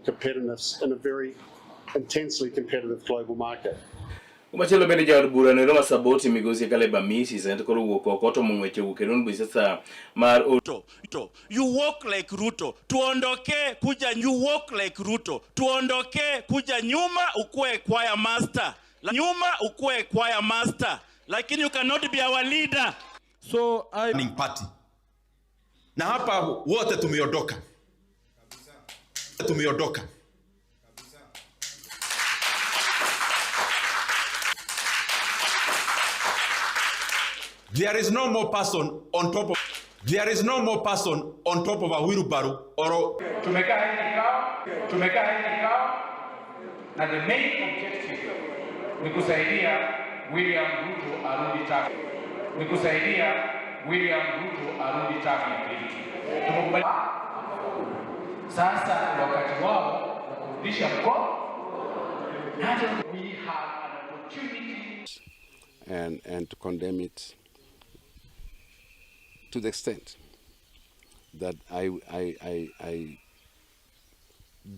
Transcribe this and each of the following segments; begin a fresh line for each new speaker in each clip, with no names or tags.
competitiveness in a very intensely competitive global market.
Kumachielo bende jaod bura noero ma Saboti migosi Caleb Amisi sani koro owuok oko to omo weche wuok e duond buch siasa mar
Ruto, Ruto. You walk like Ruto. Tuondoke kuja, you walk like Ruto. Tuondoke kuja nyuma ukue choir master. Nyuma ukue choir master. Lakini you cannot be our leader.
So I
Party. Na hapa wote tumeondoka. Tumeondoka. There is no more person on top of There is no more person on top of a wheelbarrow or
Tumekaa hii kikao, tumekaa hii kikao na the main objective ni kusaidia William Ruto arudi tano, ni kusaidia William Ruto arudi tano ya pili. Tumekubali sasa wakati wao wa kurudisha mkono. We have an opportunity
and to condemn it to the extent that I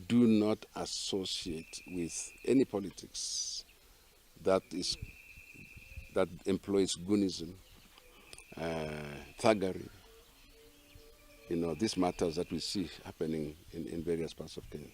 do not associate with any politics that employs goonism, thuggery, these matters that we see happening in various parts of Kenya.